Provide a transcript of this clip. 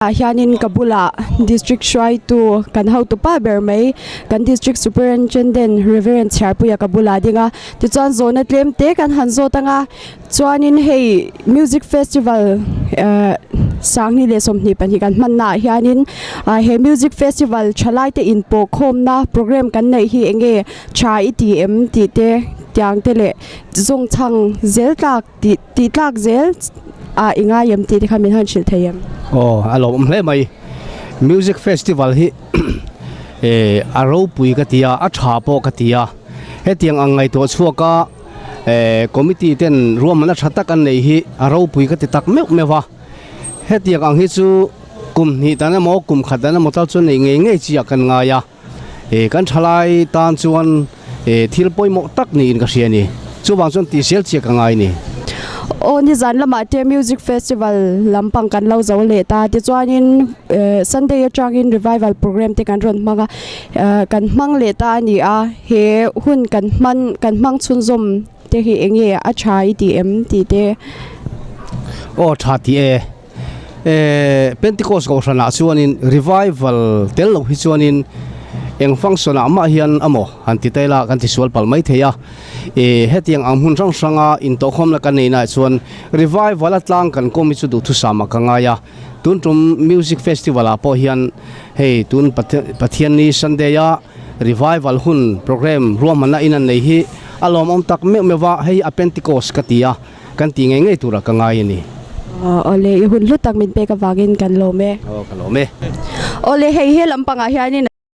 Ah hianin ka bulah district hruaitu kan hotupa ber mai kan district superintendent Reverend Chhiarpuia ka bulah a ding a tichuan zawhna tlem te kan han zawt ang a chuanin hei music festival ehh sanghnih leh 22 kan hmanna ah hianin ah he music festival thalai te inpawh khawmna program kan neih hi eng nge tha i ti em tih te tiang te leh zawngchhang zel tlak Tih tih tlak zel ah i ngai em tih te kha min han hrilh thei em? Aw a lawmawm hle mai. Music festival hi eh a ropui ka ti a, a tha pawh ka ti a. Hetiang ang ngaihtuah chhuak a eh committee ten ruahmanna tha tak an nei hi a ropui ka ti tak meuh meuh a. Hetiang ang hi chu kum hnih dan emaw kum khat dan emaw tal chuan neih ngei ngei chi ah kan ngai a. Eh kan thalai tan chuan eh thil pawimawh tak niin ka hria a ni. Chuvang chuan tihsial chiah ka ngai a ni. Aw nizan lamah te music festival lampang kan lo zo leh ta. Tichuanin eh Sunday atangin revival program te kan rawn hmang a, eh kan hmang leh ta a ni a. He hun kan hman kan hmang chhunzawm te hi eng nge a tha i tih em tih te. Aw tha tih e. Eh, Pentecost kohhranah chuanin revival tel loh hi chuanin eng function ah mah hian amaw han ti ta ila kan ti sual palh mai thei a. Eh, hetiang ang hmun hrang hranga intawhkhawmna kan neihnaah chuan revival a tlang kan kawm hi chu duhthusam ah ka ngai a. Tun tum music festival ah pawh hian hei tun Pathianni Sunday a revival hun program ruahmanna in an nei hi a lawmawm tak meuh meuh va, hei a Pentecost ka ti a. Kan tih ngei ngei turah ka ngai a ni. Awle, i hun hlu tak min pek avangin kan lawm e. Aw, ka lawm e. Awle, hei he lampangah hianin.